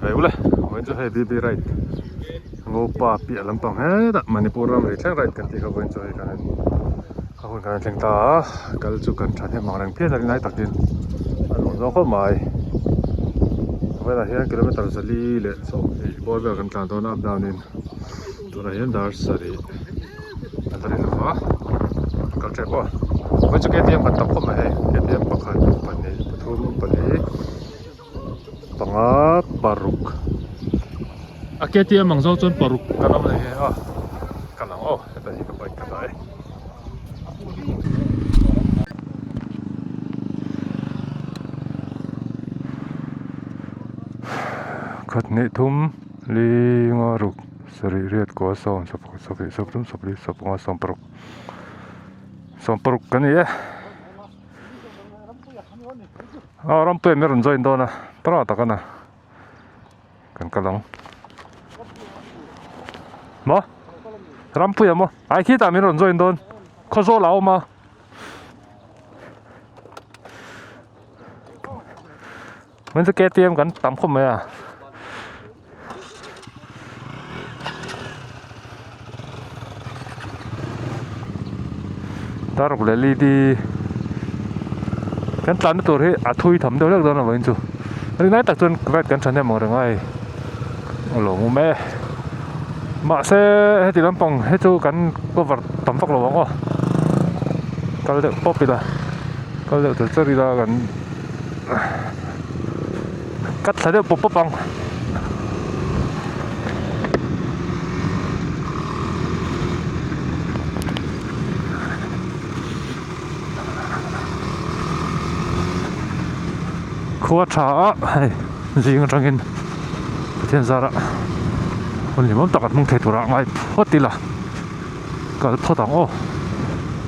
Chibai ule vawiin chu hei BB ride Ngopa piah lampang hetah Manipur ram ri thleng ride kan tih kha vawiin chu hei kan en a hun kan thleng ta a kal chu kan thahnem ang reng phian a rinai takin a nuam zawng khawp mai vawiinah hian kilometer zali leh sawmhnih bawr vel kan tlan dawn a up down in tunah hian dar sarih a la ri lo va kal tep aw vawiin chu K T M kan tam khawp mai hei K T M pakhat pahnih pathum pali. Panga paruk a KTM ang zawng chuan paruk kan awm leh hi a ka lang aw heta hi ka bike ka dah e. Khat hnih thum li nga ruk sarih riat kua sawm sawpakhat sawpahnih sawpthum sawpli sawpanga sawmparuk sawmparuk ka ni e. Aw rampuia min rawn join dawn a tara tak a na kan kal ang maw rampuia maw ai khitah min rawn join dawn khawzawl a awm a min chu K T M kan tam khawp mai a. Dark leh L E D kan tlanna tur hi a thui tham deuh hlek dawn a vawiin chu rinai tak chuan ride kan thahnem ang reng a hei a lawmawm e mahse heti lampang hi chu kan cover tam vak lo ang aw kal deuh pawp ila kal deuh char char ila kan. Ka thla deuh pawp pawp ang. Khua tha a hei zing atangin Pathian zara hun hlimawm tak an hmang thei turah ngai phawt ila kal phawt ang aw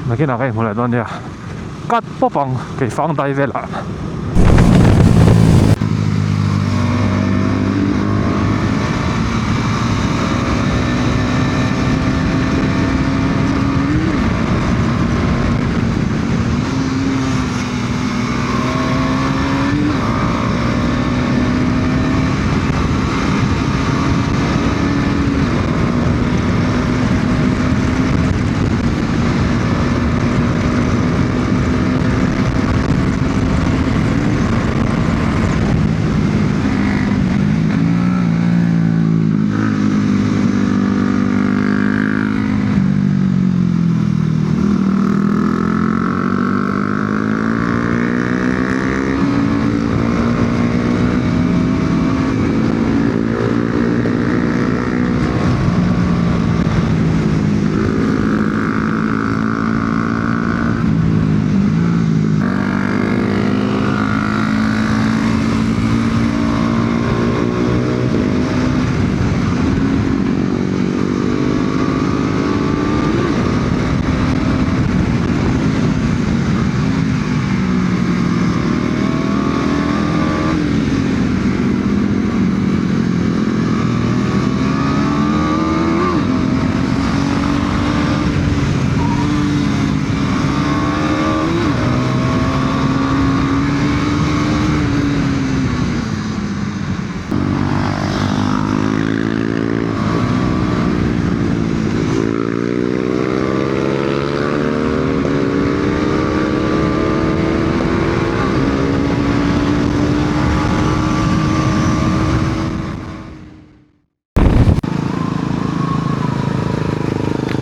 nakinah ka inhmu leh dawn nia. Cut pawp ang kei fang dai velah.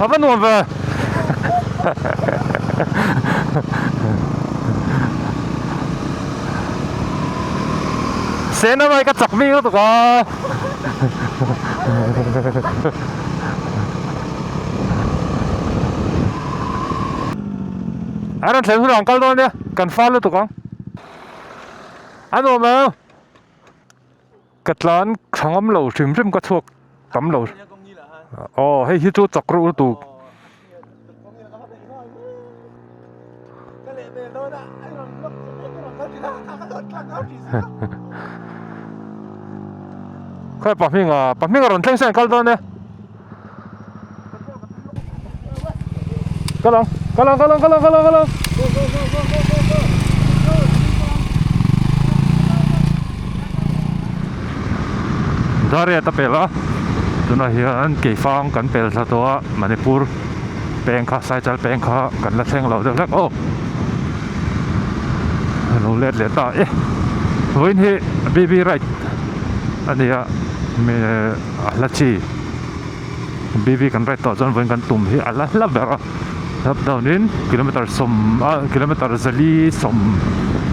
A va nuam ve Sena mai ka chak bik lutuk a A rawn thlen hunah an kal dawn nia kan fal lutuk ang A nuam em Ka tlan tha ngam lo hrim hrim ka chhuak tam lo aw hei hi chu chak reuh lutuk khawi pahminga pahminga rawn thleng se an kal dawn e kal ang kal ang kal ang kal ang kal ang kal ang Dariat a pel a, tunah hian Keifang kan pel thla tawh a, Manipur peng kha Saichal peng kha kan la thleng lo deuh hlek aw. A lo let leh ta e. Vawiin hi BB ride a ni a, a hla chi. BB kan ride tawh chuan vawiin kan tum hi a la hla ber a up down in kilometer sawm a kilometer zali sawm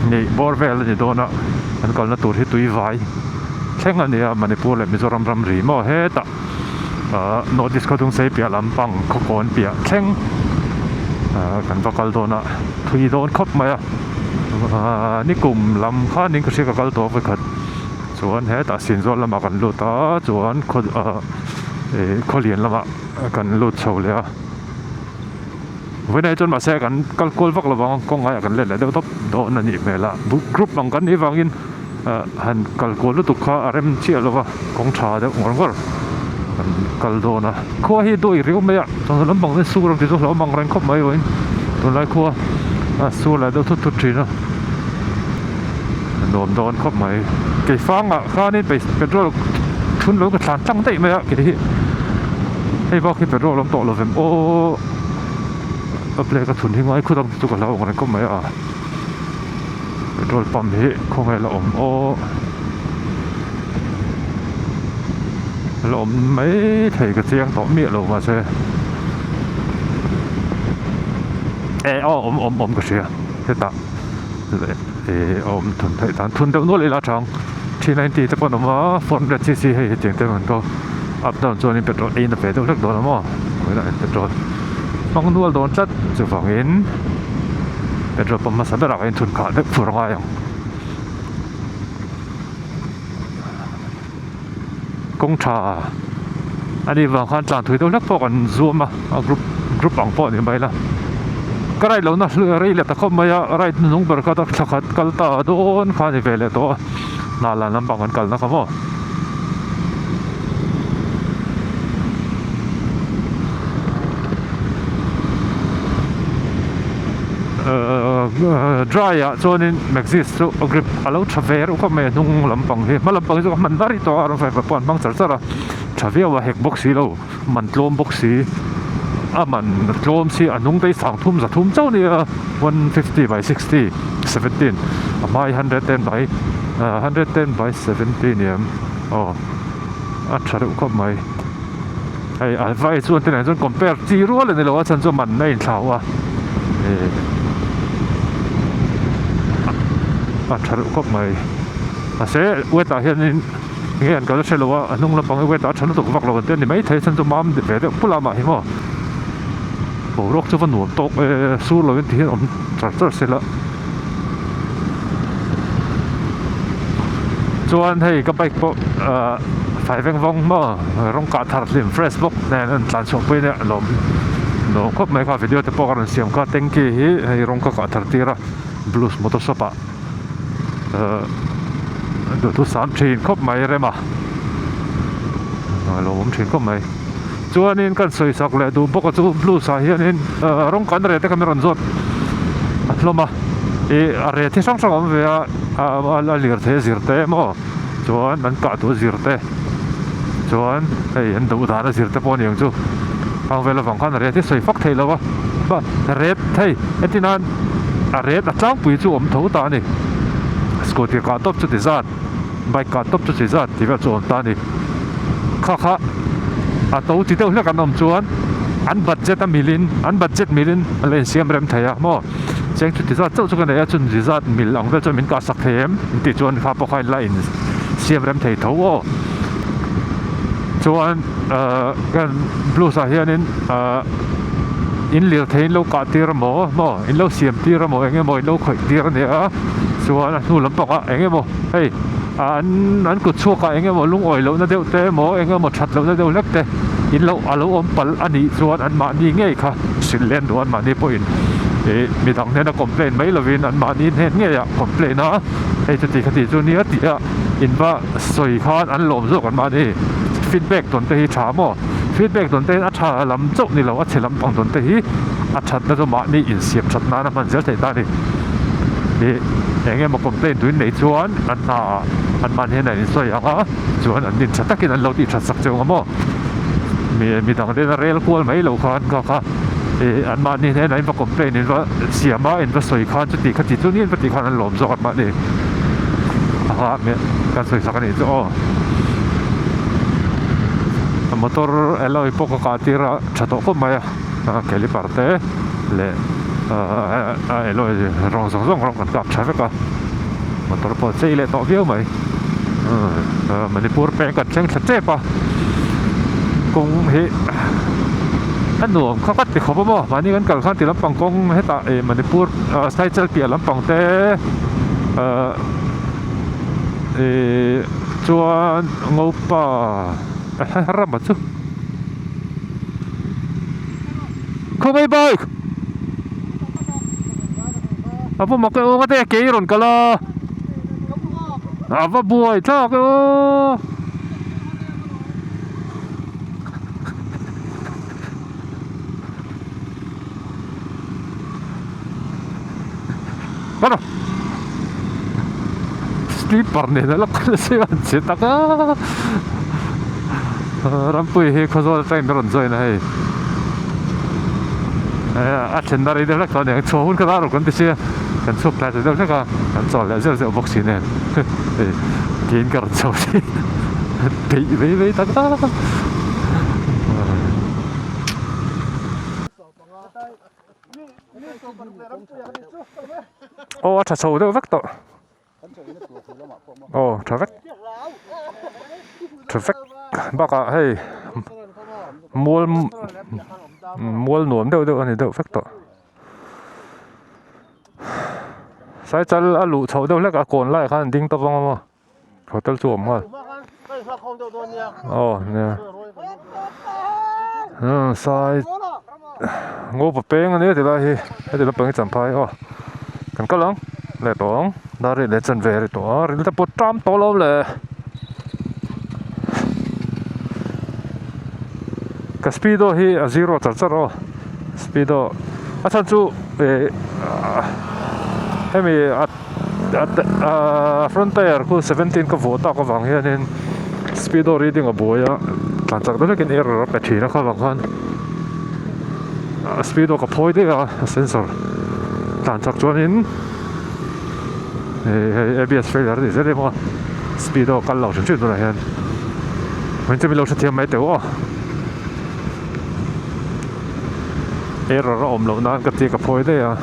hnih bawr vel a ni dawn a kan kalna tur hi tui vai thleng a ni a Manipur leh Mizoram ramri maw hetah ahh North East khawdung sei piah lampang khawkawn piah thleng ahh kan va kal dawn a thui dawn khawp mai a ahh nikum lam khanin ka hria ka kal tawh a vawikhat. Chuan hetah Sinzawl lamah kan lut a, chuan khaw ah ih khawlian lamah kan lut chho leh a. Vawiinah hi chuan mahse kan kal kual vak lo vang kawng ngaiah kan let leh deuh tawp dawn a nih hmel a. Group ang kan nih vangin ah han kal kual lutuk kha a rem chiah lo va, kawng tha deuh ngawr ngawr kan kal dawn a. Khua hi duai riau mai a, chawhnu lampang chuan sur ang tih chu hlauhawm ang reng khawp mai vawiin tunlai khua a sur leh deuh thut thut thin a. A nuam dawn khawp mai. Keifangah khanin petrol thun lo ka thlan tlang daih mai a kei hi hei bak hi petrol awm tawh lo vem aw a plate a thun hi ngai khut ang chu ka hlau ang reng khawp mai a petrol pump hi khawnge la awm aw la awm mai thei ka chiang tawh miah lo mahse eh aw awm awm awm ka hria hetah. Leh ih a awm thun theih dan thun deuh nual ila chang 390 te pawh an awm a 400 cc hei hetiang te an ko up down chuanin petrol ei na ve deuh hlek dawn a maw vawiinah hian petrol hmang nual dawn tlat chuvangin petrol pump hmasa berah khan thun khah deuh fur a ngai ang kawng tha a nih vang khan tlan thui deuh hlek pawh kan zuam a a group group ang pawh a ni mai la ka ride lohna rei leh ta khawp mai a ride hnung ber kha thla khat kal ta dawn kha a ni ve leh tawh a hnah lan lampang kan kalna kha maw. Dry ah chuanin Maxis chu a grip a lo tha ve reuh khawp mai a hnung lampang hi hma lampang hi chu ka hman var hi tawh a rawn fai pawh an hmang char char a tha viau a hek bawk si lo man tlawm bawk si a man tlawm si a hnung te hi sangthum zathum chauh a nia 150 by 60 17 a hma hi 110 by 110 by 70 ni em aw a tha reuh khawp mai. Hei a vai chuan te nen chuan compare chi rual a ni lo a chhan chu man a inthlau a ih a tha reuh khawp mai mahse wet ah hianin enge an kal hre lo a a hnung lampang hi wet ah a tha lutuk vak lo ang te a ni maithei chhan chu mam ve deuh pulh a mah hi maw boruak chu va nuam tawk e sur lovin ti hian awm char char se la chuan hei ka bike pawh ahh fai veng vawng maw rawng kah thar hlim fresh bawk nen an tlan chhuah pui ania lawm nuam khawp mai kha video te pawh ka rawn siam kha tanky hi hei rawng ka kah thar tir a blues motor shop ah ahh duhthusam thin khawp mai rem a lawmawm thin khawp mai chuanin kan sawi sak leh duh bawk a chu blues ah hianin ahh rawng kan reh te kha min rawn zawt a hlawm a ih a reh thi hrang hrang a awm ve a a lirthei a zir te emaw chuan an kah duh a zir te chuan hei an duh dan a zir te pawh a ni ang chu khang vel avang khan a ret hi sawi fak thei lo a ret hei entir nan a ret a tlangpui chu awm tho ta a ni scooty kah tawp chu ti zat bike kah tawp chu ti zat tih vel chu awm ta a ni kha kha a to ti deuh hlek an awm chuan an budget a milin an budget milin a la insiam rem thei a maw. Cheng chu ti zat chauh chu ka nei a, chun ti zat mil ang vel chuan min kah sak thei em? Tih chuan kha pawh kha in la in siam rem thei tho aw. Chuan ahh kan blues ah hianin ahh in lirthei in lo kah tir emaw maw in lo siam tir emaw eng emaw in lo khawih tir a nia chuan a hnu lampangah eng emaw hei an an kut chhuakah eng emaw lungawi lohna deuh te emaw eng emaw that lohna deuh hlek te in lo a lo awm palh a nih chuan anmahni ngei kha hrilh len duh anmahni pawhin ih midang hnena complain mai lovin anmahni hnen ngeiah complain a hei chuti khati chu nia tih a in va sawi khan an lawm zawk anmahni feedback tawn te hi tha maw feedback tawn te hi a tha lam chauh ni lo a chhe lampang tawn te hi a thatna chu mahni insiam that nana hman zel theih ta a ni ih eng emaw complain tuin nei chuan an hnaah. Anmahni hian an insawi ang a, chuan an din tha takin an lo tih that sak cheu ang maw? Mi mi dang te rel kual mai lo khan kha kha ih anmahni hnenah in va complain in va siam a, in va sawi khan chuti kha ti chu ni in va tih khan an lawm zawk anmahni aha kan sawi sak a nih chu aw. Motor alloy pawh ka kah tir a tha tawh khawp mai a, caliper te leh a alloy rawng zawng zawng rawng kan kap tha vek a. Motor pawh chei leh tawh viau mai Manipur peng kan thleng thla tep a kawng hi a nuam kha ka ti khawp a maw mahni kan kal khan ti lampang kawng hetah ih Manipur Saichal piah lampang te ahh ih chuan Ngopa rama chu khawngaih bike. A va mak e aw ngate kei rawn kal a a va buai thlak e aw Bana Slipper nen a la kal se an che tak a Rampui hi khawzawl atangin a rawn join a hei a thenna rei deuh hlek tawh a ni ang chhuah hun kha rawh kan ti sia kan chhuak tlai ta deuh hlek a kan chawl leh zeuh zeuh bawk si nen hei tiin ka rawn chho thei peih vei vei tak tak. Aw a tha chho deuh vek tawh aw tha vek tha vek bakah hei mual mual nuam deuh deuh a ni deuh vek tawh saichal a luh chhoh deuh hlek a kawn laiah khan an ding tawp ang a maw. Hotel chu a awm nghal aw nia sai ngopa peng ania ti lai hi heti lampang hi champhai aw kan kal ang leh tawh ang dar riat leh chanve a ri tawh a ril te pawh ṭam tawh lo le ka speedo hi a zero char char aw speedo a chhan chu eh hemi a. Front tyre khu 17 ka vuah tak avang hianin speedo reading a buai a tlan chak deuh hlekin error a pe thin a kha vang khan speedo ka phawi daih a a sensor tlan chak chuanin hei abs failure a ni zel em a speedo kal lo hrim hrim tunah hian min chu min lo hrethiam mai teh u aw error a awm loh nan ka tia ka phawi daih a.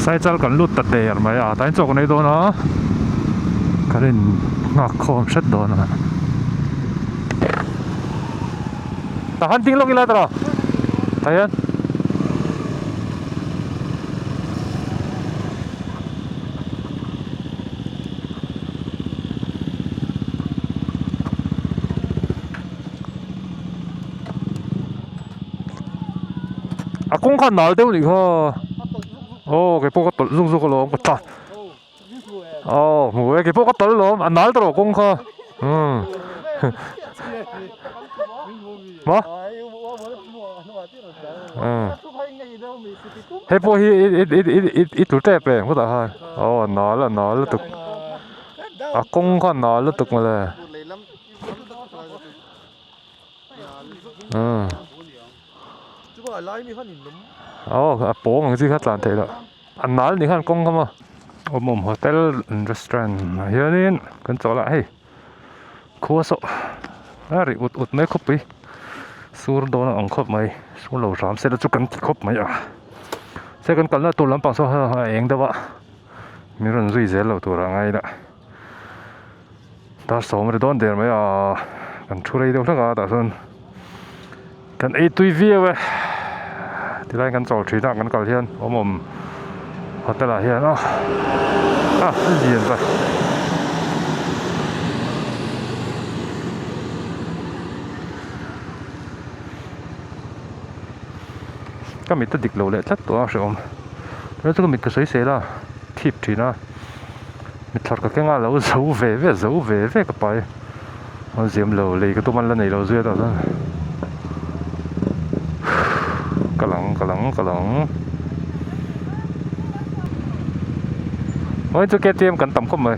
Saichal kan lut ta der mai a tain chaw kan ei dawn a kan in nghak khawm hret dawn a. Tah khan ding lawk ila tawh tah hian. A kawng kha a nal deuh anih kha aw kei pawh ka tawlh zuk zuk alawm ka tla aw hmu e kei pawh ka tawlh alawm a nal tawh kawng kha umm maw umm hei pawh hi i i i i tlu tep em khutah khan aw a nal a nal lutuk a kawng kha a nal lutuk mawle. Aw a pawng ang chi kha tlan theih loh a nal ni khan kawng kha maw awm awm hotel and restaurant ah hianin kan chawlh a hei khua saw a ri ut ut mai khawpui sur dawn a ang khawp mai sur lo hram se la chu kan ti khawp mai a se kan kalna tur lampang saw a eng deuh a min rawn zui zel lo tur a ngai la. Dar sawm ri dawn der mai a kan thu rei deuh hlek a tah chuan kan ei tui viau e tilai kan chawl thin a kan kal hian awm awm hotel ah hian a a lian ta. Ka mit a dik lo leh tlat tawh a hrehawm tunah chu ka mit ka sawi sel a thip thin a mitthlar ka keng a lo zo ve ve zo ve ve ka pai a ziam lo lei ka tum an la nei lo zui a tah chuan ka lang ka lang ka lang vawiin chu K T M kan tam khawp mai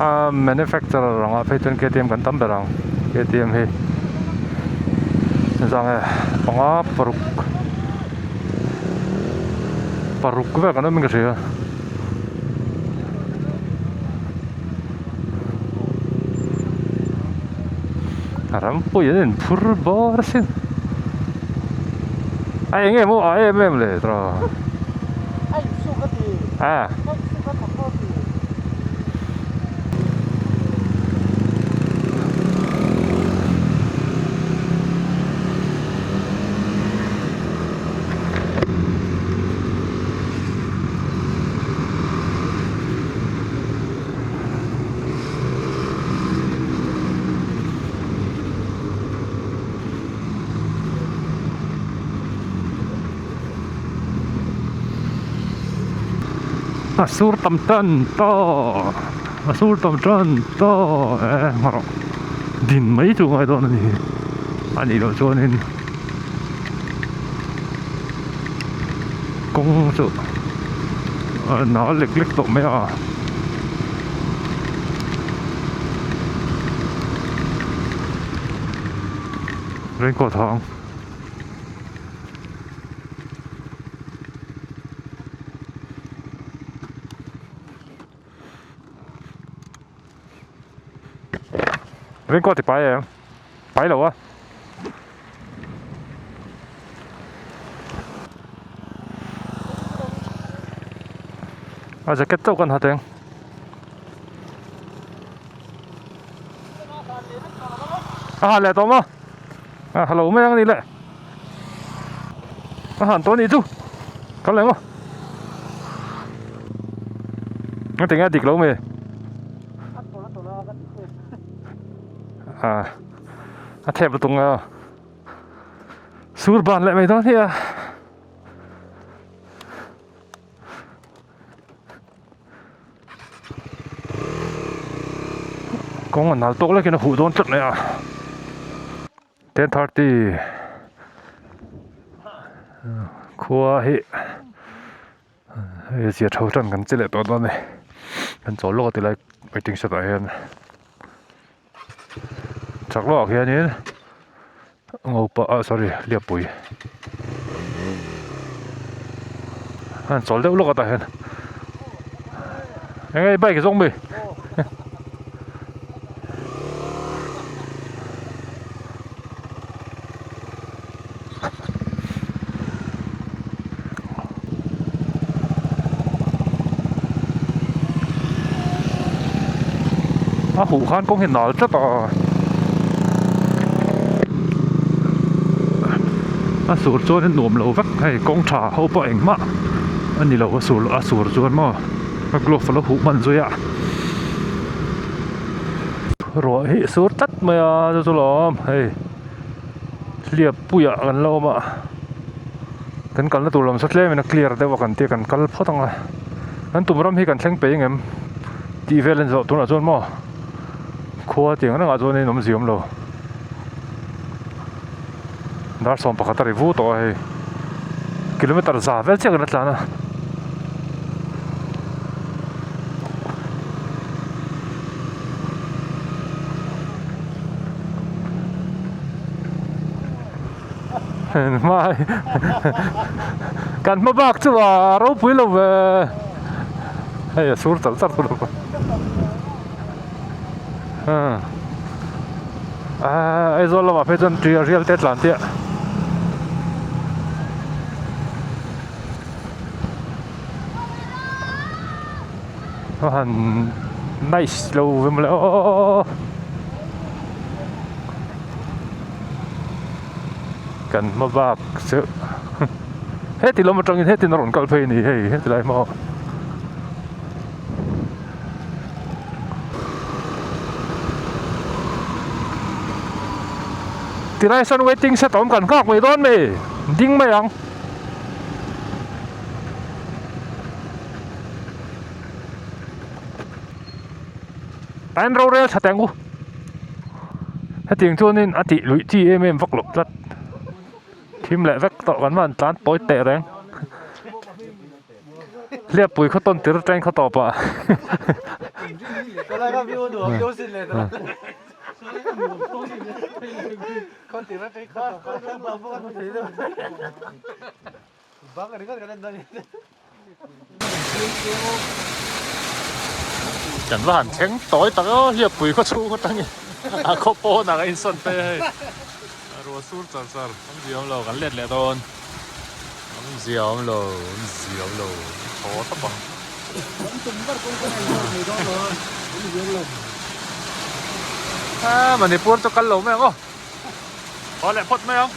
a manufacturer ang ah phei chuan K T M kan tam ber ang K T M hi zang e panga paruk paruk vel kan awm in ka hria. A ram pawh in an inphur bawr asin a eng nge maw a em em le tawh a. A sur tam tan ta a sur tam tan ta e hmarah din mai chu ngai dawn a ni a nih loh chuanin kawng chu a nal lek lek tawh mai a. Raincoat ha ang. Raincoat i pai em? Pai lo a. A jacket chauh kan ha teng. A han leh tawh maw? A ha lo mai ang a ni le. A han tawh a nih chu. Kal leh maw? A tinge a dik lo mai. A thep lutuk nge aw. Sur ban leh mai dawn hi a. Kawng a nal tawk lekin a huh dawn tlat mai a. 10:30 khua hi hei zia tho tan kan che leh tawh dawn a ni. Kan chawl lawk a tilai waiting shed ah hian chak lawkah khianin ngopa ah sorry hliappui a han chawl deuh lawk a tah hian eng nge bike zawng mi A huh khan kawng hi nal tlat a. A sur chuan in nuam lo vek hei kawng tha ho pawh engmah a ni lo a sur a sur chuan maw a glove a lo huh hman zui a ruah hi sur tlat mai a chu chu lawm hei hliap puiah kan la awm a kan kalna tur lam saw tlem in a clear deuh a kan tia kan kal phawt ang a kan tum ram hi kan thleng peih ang em tih vel a ni zawh tunah chuan maw khua tiang rengah chuan in awmzia awm lo. Dar 11 a ri vu tawh a hei kilometer za vel chiah kan la tlan a. Hmai kan hma bak chu a ropui lo ve hei a sur char char tur Aizawl lamah phei chuan tia rial te tlan chiah a han nice lo ve mawle aw kan hma bak chu heti lam atangin hetin a rawn kal phei a ni hei heti lai hma. Tilai sawn waiting shed a awm kan nghak mai dawn mai ding mai ang. Tain rorel tha teng u. Hetiang chuanin a tih luih chi em em vak loh tlat. Thim leh vek tawh kan man tlan tawi teh reng. Hliappui khaw tawn tir train khaw tawp ah. Kan va han thleng tawi tak aw Hliappui khaw chhung atangin a khaw pawnah ka insawn phei a hei. Ruah sur char char awm zia awm lo kan let leh dawn awm zia awm lo awm zia awm lo thaw tawp ang. A Manipur chu kal lo mai ang aw haw leh phawt mai ang.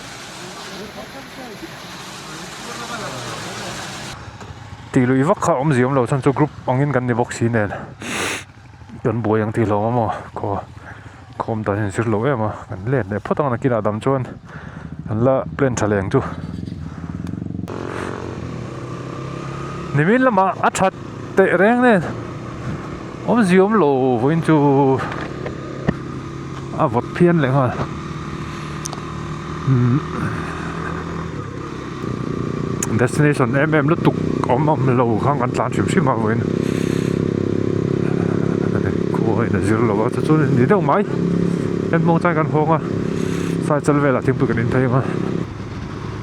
Tih lui vak kha awm zia awm lo chuan chu group angin kan ni bawk si nen. Kan buai ang tih hlawm a maw khaw khawm dan hian zir lo em a kan let leh phawt ang nakinah dam chuan an la plan tha leh ang chu nimin lamah a that teh reng nen awmzia awm lo vawiin chu a vawt phian leh nghal umm destination em em lutuk awm awm lo khan kan tlan hrim hrim a vawiin khua in a zir lo a chu chu ni deuh mai en mawng chang kan hawng a side velah thingpui kan in phei ang a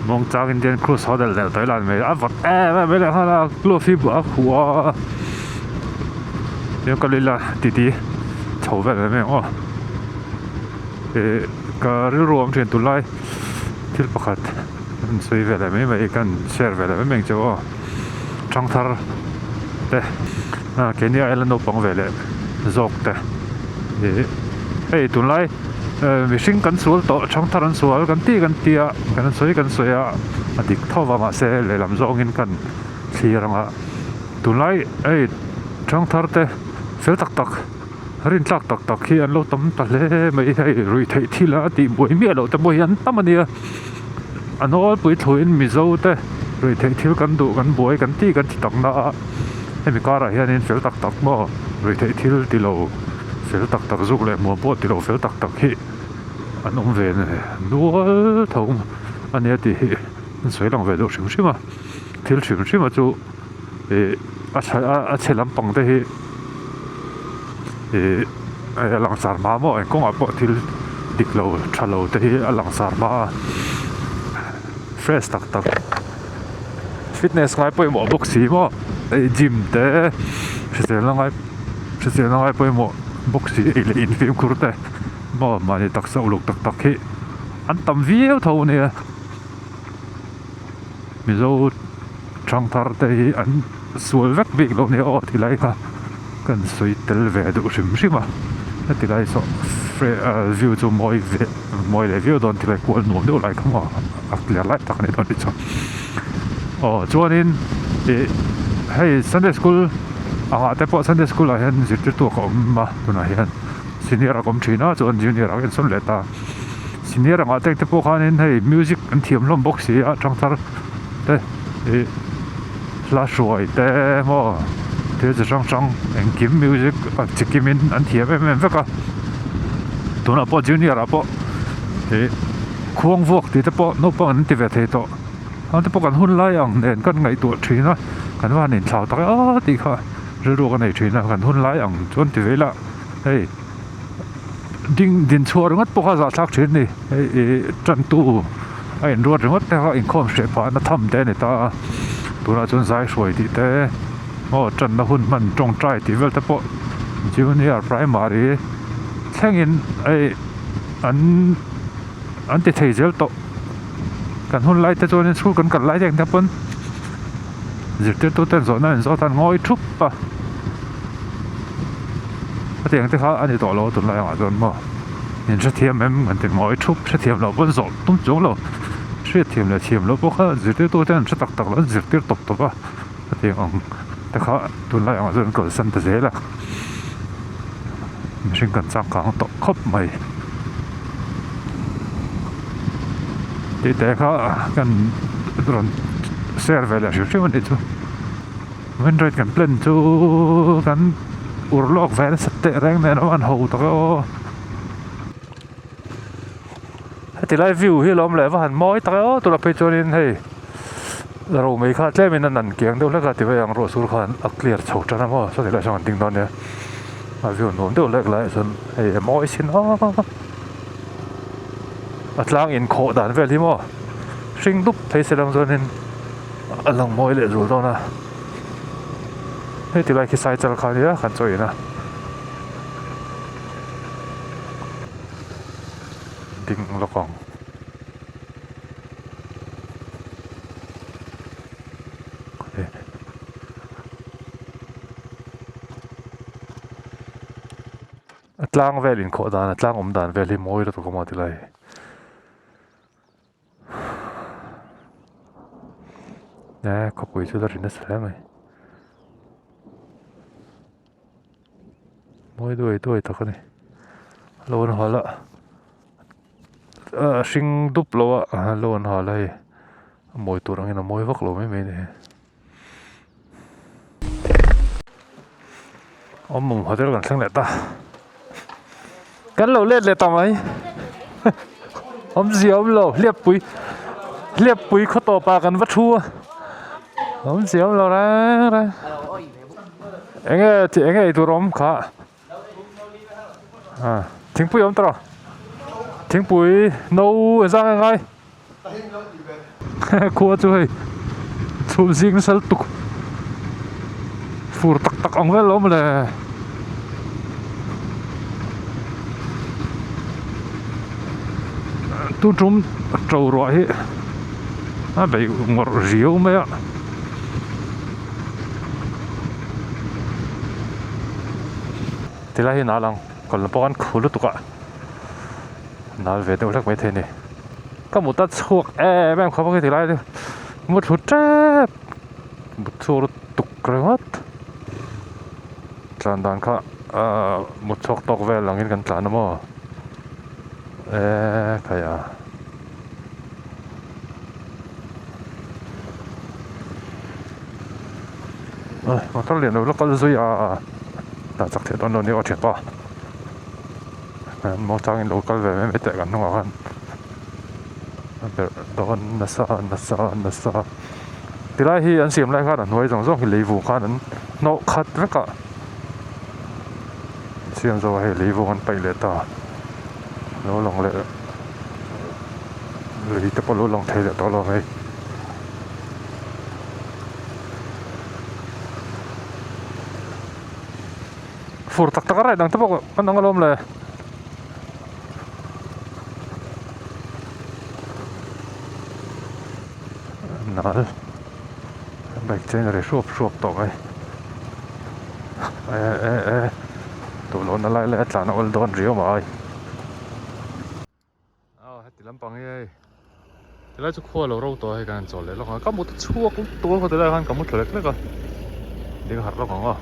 mawng chang Indian cruise ho delh delh tawh ila mai a vawt em em mai leh nghal a glove hi a khuh a kal ila titi chho vel mai mai ang aw ih ka rilru a awm thin tunlai thil pakhat. An sawi ve leh mai mai kan share ve leh mai mai ang che aw thangthar te ah keini aia naupang ve leh zawk te ih hei tunlai mihring kan sual tawh thangthar an sual kan tih kan tia kan sawi kan sawi a a dik tho va mahse lehlam zawngin kan thlir ang a tunlai hei thangthar te fel tak tak. Rin tlak tak tak hi an lo tam ta hle mai hei ruih theih thil a tih buai miah loh te pawh hi an tam a nia a nawlpui thluin mizo te ruih theih thil kan duh kan buai kan tih kan ti tak na a hemi karah hianin fel tak tak maw ruih theih thil ti lo fel tak tak zuk leh hmuam pawh ti lo fel tak tak hi an awm ve nual tho a nia tih hi an sawi lang ve deuh hrim hrim a thil hrim hrim a chu. Ih a a chhe lampang te hi ih a langsar hma maw eng kawngah pawh thil dik lo tha lo te hi a langsar hma a fresh tak tak fitness ngai pawimawh bawk si maw hei gym te hriselna ngai hriselna ngai pawimawh bawk si ei leh in fimkhur te maw mahni taksa uluk tak tak hi an tam viau tho a nia. Mizo thangthar te hi an sual vek bik lo nia aw ti lai kha kan sawi tel ve duh hrim hrim a. Heti lai saw view chu mawi ve mawi leh viau dawn tilai kual nuam deuh lai kha maw a clear lai tak a ni dawn tih chu. Aw chuanin ih hei Sunday school angah te pawh Sunday school ah hian zirtirtu ka awm a tunah hian senior a ka awm thin a chuan junior ah ka insawn leh ta. Senior angah te te pawh khanin hei music an thiam hlawm bawk si a thangthar te ih hla hruai te maw thil chi hrang hrang engkim music a chi kimin an thiam em em vek a tunah pawh junior ah pawh ih khuang vuak tih te pawh naupang an ti ve thei tawh a te pawh kan hun lai ang nen kan ngaihtuah thin a kan va han inthlau tak e tih kha rilru ka nei thin a kan hun lai ang chuan ti ve ila hei. Ding din chhuah ringawt pawh kha zahthlak thin a ni hei ih tantu a inruat ringawt te kha inkhawm hreh phah na tham te a ni ta a tunah chuan zai hruai tih te aw tanna hun hman tawngtai tih vel te pawh junior primary thlengin hei an an ti thei zel tawh kan hun lai te chuanin school kan kal lai te ang te pawn zirtirtu ten zawhna an zawt a an ngawi thup a hetiang te kha a ni tawh lo tunlai angah chuan maw in hrethiam em kan ti ngawi thup hrethiam loh pawn zawh tum chuang lo hriatthiam leh thiam loh pawh kha zirtirtu ten an hre tak tak lo an zirtir tawp tawp a hetiang ang te kha tunlai angah chuan an kalsan ta zel a mihring kan changkang tawh khawp mai tih te kha kan rawn share ve leh hrim hrim a nih chu min rate kan plan chu kan ur lawk ve nasa teh reng nen a han ho tak e aw heti lai view hi a lawm leh va han mawi tak e aw tunah phei chuanin hei romei kha tlemin a nan kiang deuh hlek a ti mai ang ruah sur khan a clear chho tan a maw saw tilai sawn an ding dawn nia a view nuam deuh hlek lai ah chuan hei a mawi sin a a tlang inkhawh dan vel hi maw hring dup phei se lang chuanin a lang mawi leh zul dawn a hei tilai khi sai chal kha nia kan chaw in a. Ding lawk ang. A tlang vel inkhawh dan a tlang awm dan vel hi mawi lutuk a maw ti lai. E khawpui chu la ri nasa hle mai. Mawi duai duai tak a ni lo an hal a a hring dup lo a lo an hal a hei a mawi tur angin a mawi vak lo mai mai a ni hei awm awm hotel kan thleng leh ta kan lo let leh ta mai awmzia awm lo hliappui hliappui khaw tawp ah kan va thu a awmzia awm lo reng reng. Enge tih enge ei tur a awm kha ah thingpui a awm tawh thingpui no engzah nge ngai khua chu hei chhum zing nasa lutuk fur tak tak ang vel a awm le tun tum to ruah hi a beih ngawrh riau mai a. Tilai hi nal ang kawlh pawh an khu lutuk a nal ve deuh hlek maithei a ni ka mut a chhuak em em khawp a tilai chu mu thlu tep mut chhuak lutuk ringawt tlan dan kha ahh mut chhuak tawk vel angin kan tlan a maw eee khaia. Motor lian lo la kal zui a dah chak theih dawn lo nia aw thianpa maw changin lo kal ve mai mai teh kan hnungah khan a berh dawn nasa nasa nasa tilai hi an siam lai khan a hnuai zawng zawng hi lei vung khan an hnawh khat vek a siam zawh ah hei lei vung an paih leh ta lo lang leh. Lei te pawh lo lang thei leh tawh lo hei. Fur tak tak a raih dang te pawh kan ang alawm le. Nal bike chain a ri hruap hruap tawh mai. E e e. Duh lohna lai lai a tlan a awl dawn riau mai. Aw heti lampang hi hei tilai chu khua lo ro tawh a hei kan han chawl leh lawk ang a ka mut a chhuak lutuk a khaw tilai ah khan ka mu thla lek lek a ding harh lawk ang aw.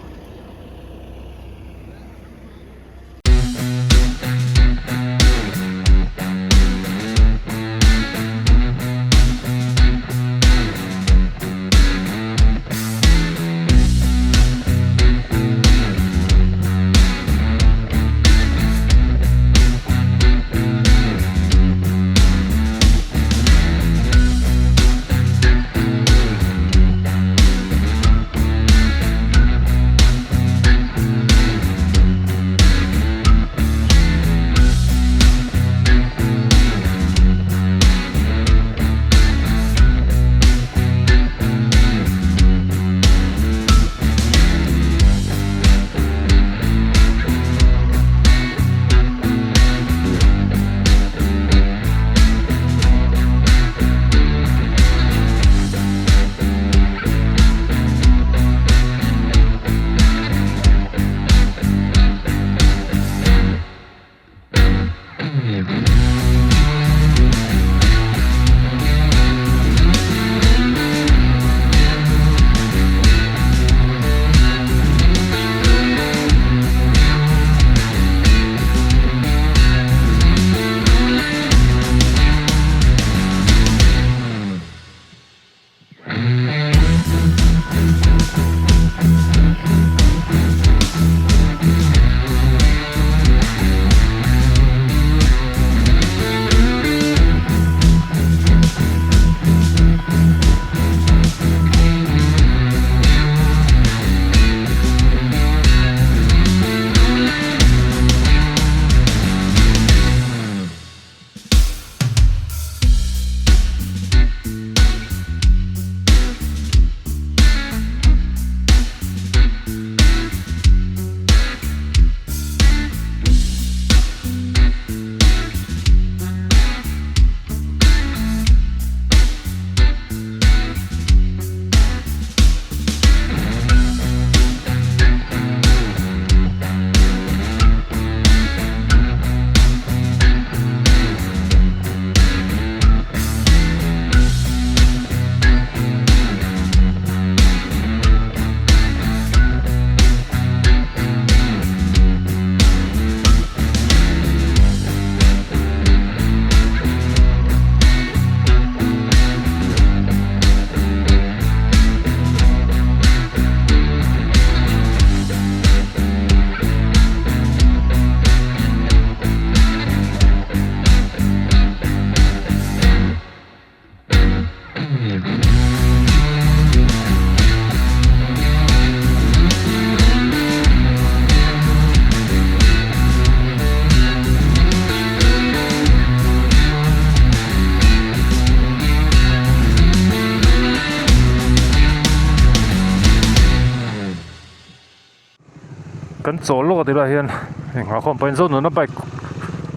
Kan chawl lawk a ti lai hian engah khawm pawhin Zonuna bike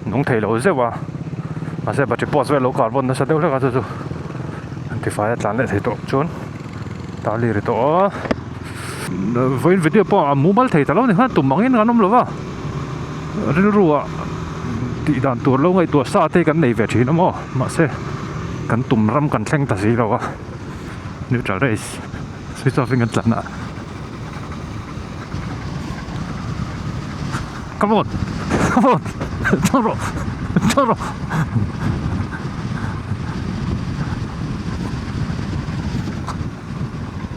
nung thei lo zeuh a mahse battery post vel lo carbon nasa deuh hlek a chu chu an tifai a tlan leh thei tawh chuan tali ri tawh a vawiin video pawh a mumal thei ta lo ni khan tum angin kan awm lo va rilru ah tih dan tur lo ngaihtuah sa te kan nei ve thin a maw mahse kan tum ram kan thleng ta si lo a neutral race switch off in kan tlan a. Come on Come on Chho rawh Chho rawh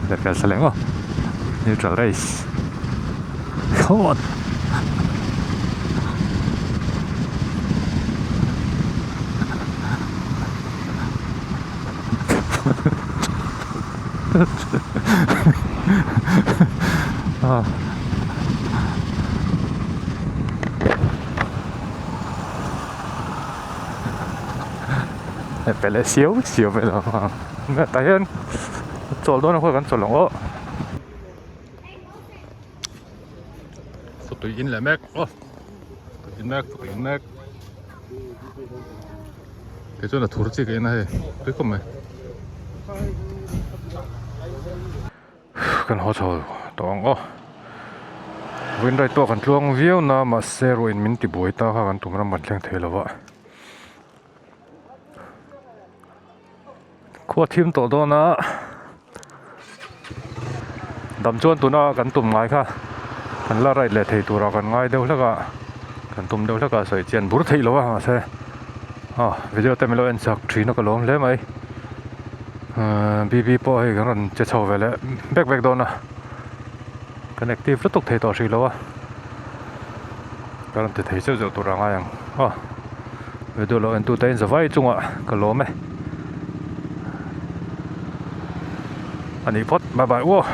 Leh fel thla leh maw Neutral race Come on Pe leh siau siau vel a tah hian chawl dawn a kan chawl ang aw tui in leh mek aw tui in mek tui in mek. Kei chuan a thur chi ka en a hei tui khawp mai kan haw chho tawh ang aw. Vawiin ride pawh kan tluang viau na mahse ruahin min ti buai ta kha kan tum ram kan thleng thei lo va. Khua thim tawh dawn a dam chuan tuna kan tum ngai kha kan la ride leh thei turah kan ngai deuh hlek a kan tum deuh hlek a sawi chian bur theih lo a mahse aw video te min lo en chak thin a ka lawm hle mai ahh B_B pawh hei kan rawn che chho ve leh vek vek dawn a kan active lutuk thei tawh hrih lo a ka rawn ti thei zeuh zeuh tur a ngai ang aw video lo en tu te in za vai chungah ka lawm e a nih phawt bye bye uaw.